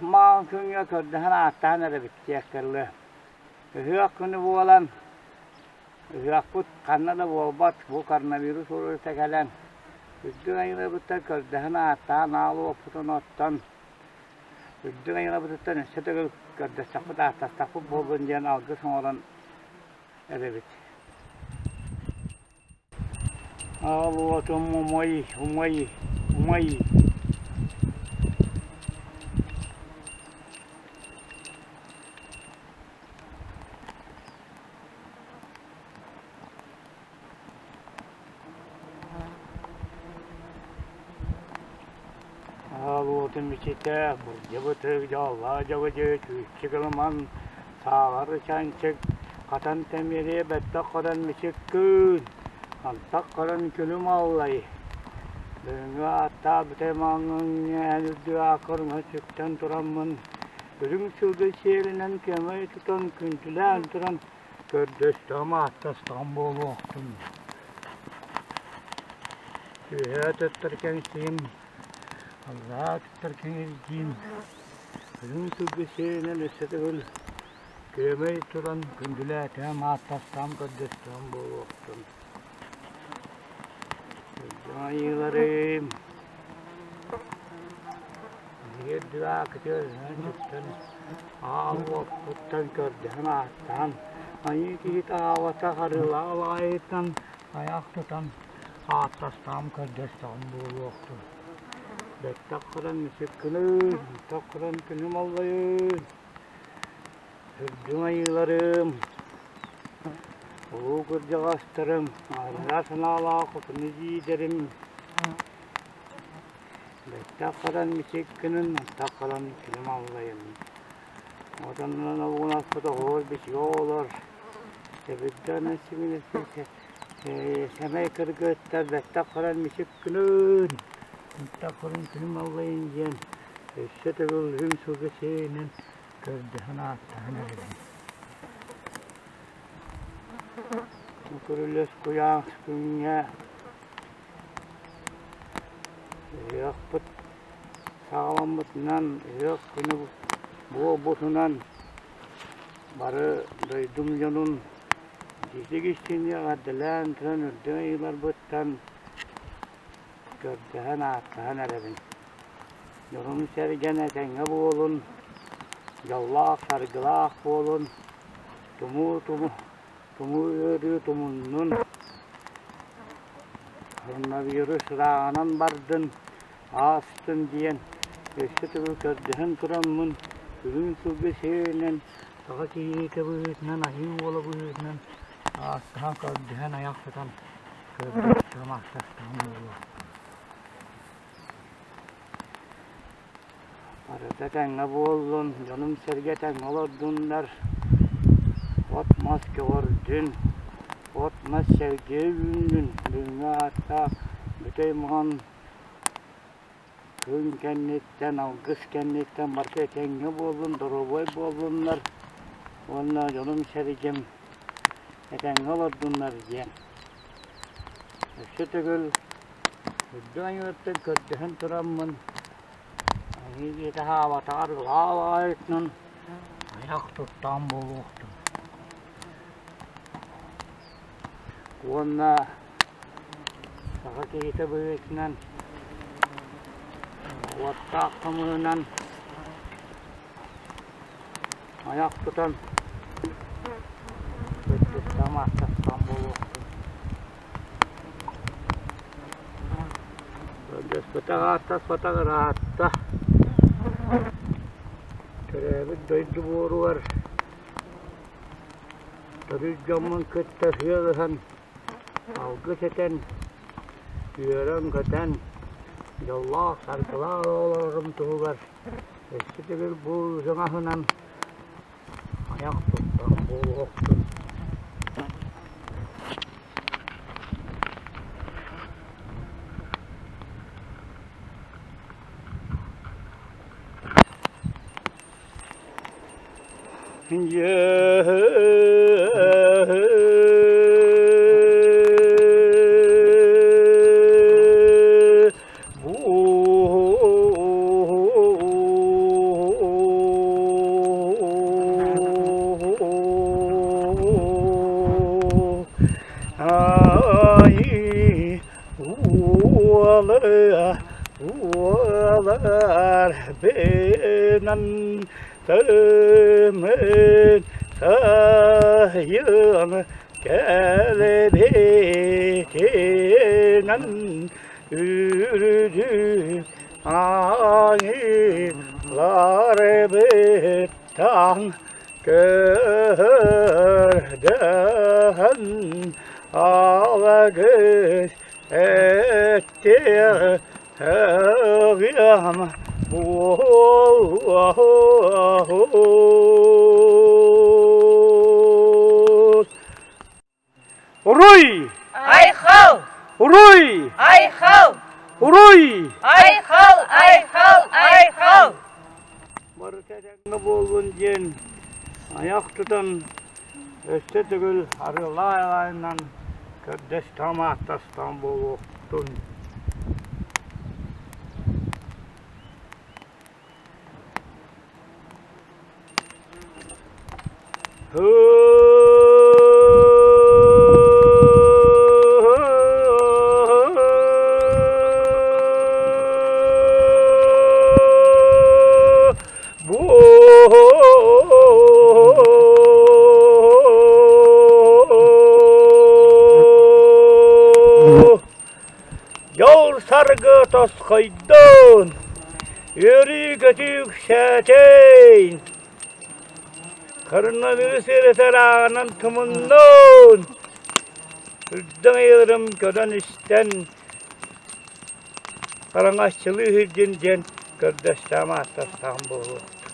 маҕан күҥҥэ көрдөһөн ааттаан эрэбит диэхтэрилэ. Ыһыах күнү буолан, ыһыахпыт ханна да буолбат, бу коронавирус уруйта кэлэн, үрдүк айылабыттан көрдөһөн ааттаан аал уоппутун оттон, үрдүк айылабытыттан өссө төгүл көрдөстөхпүт, ааттастахпыт буоллун диэн алгыс оҥорон эрэбит. Аал уотум умай, умай, умай. Аал уотум иччитэ, былдьабытык, дьоллоох дьабыдьы, күүччүк ылыман, сааҕар чанчык, хатан тэмири бэттэх көрөн мичиккүүн, антах көрөн күлүм аллай. Бүгүҥҥү ааттаах бүтэй маҥҥын үрдүк ааккарыҥа сүктэн тураммын, үрүҥ сылгы сиэлинэн көмөй тутан күндүлээн туран көрдөстөҕүм ааттастаҕым буолуохтун. Үөһээ туттар кэҥсиим, аллараа туттар кэҥиргиим, үрүҥ сылгы сиэлинэн өссө төгүл күөмэй туран күндүлээтэм, ааттастаҕым, көрдөстөҕүм буолуохтун. Үрдүҥ айыыларым, Биир аакытыарынан сүктэн, аал уоппуттан көрдөһөн ааттаан, айыы киһитэ аабатах арыылаах алаайыттан айах тутан ааттастаҕым көрдөстөҕүм буолуохтун. Бэттэх көрөн мичик гыныын, антах көрөн күнүм аллайыын, үрдүҥ айыыларым, улуу кырдьаҕастарым, аара санаалаах хотун эдьиийдэрим, Бэттэх харан мичик гынан, антах харан күлүм аллайын. Отонунан олугунаспыт оһуор бичигэ оҕолор, сэбирдэҕинэн симинэспит сэмэй кыргыттар бэттэх харан мичик гынан, антах харан күлүм аллайын диэн өссө төгүл үрүҥ сылгы сиэнин көрдөһөн ааттаһан эрэбин. Күрүлэс куйаас күҥҥэ Ыһыахпыт саҕаламмытынан, ыһыах күнэ буолбутунан бары дойдум дьонун итиитик-истиҥник эҕэрдэлээн туран үрдүк айыыларбыттан көрдөһөн, ааттаһан эрэбин. Дьонум-сэргэм этэҥҥэ буолун, дьоллоох-саргылаах буолун, тумуу-тумуу Тумуу ыарыы тумуннун, коронавирус ырааҕынан бардын, аастын диэн өссө төгүл көрдөһөн тураммын, үрүҥ сылгы сиэринэн, саха киһитэ быһыытынан, айыы уола быһыытынан ааттаһан көрдөһөн айах тутан көрдөстөҕүм ааттастаҕым буолуо. Барыта этэҥҥэ буоллун, дьонум-сэргэ этэҥҥэ олордуннар, от-мас көҕөрдүн, от-мас сэргээ үүннүн, бүгүҥҥү ааттаах бүтэй маҥан күн кэнниттэн, алгыс кэнниттэн барыта этэҥҥэ буоллун, доруобай буоллуннар уонна дьонум-сэргэм этэҥҥэ олордуннар диэн. Өссө төгүл үрдүк айыыттан көрдөһөн тураммын Айыы диэтэ аһаабатаҕар ылаа-ылаайытынан айах туттаан буолуохтун. Уонна саха киһитэ быһыытынан уоттаах хомуһунан айах тутан өттүттэн маастастаан буолуохтун. Көрдөспөтөх ааттаспатах ыраатта. Төрөөбүт дойду буоругар төрүт дьоммун кытта сыал ыһан, алгыс этэн, үөрэн-көтөн, дьоллоох-саргылаах олорорум туһугар өссө төгүл бу саҥаһынан айах туттан буолуохтун. Дьэ Буоларбынан тымын сайын кэлбитинэн үрдүк айыыларбыттан көрдөһөн алгыс эттиэҕим Уруй! Айхал! Уруй! Айхал! Уруй! Айхал! Айхал! Айхал! Барыта этэҥҥэ буоллун диэн айах тутан өссө төгүл арыалаай-алаайынан көрдөстөм-ааттастам буолуохтун. Дьол-саргы тосхойдун, үөрүү-көтүү үксээтин, Коронавирус ыарыыта ааҕынан тумуннун, үрдүҥ ыйыларым көрөн-истэн хараҥаччылыы сылдьын диэн көрдөстөм ааттастаҕым буолуохтун.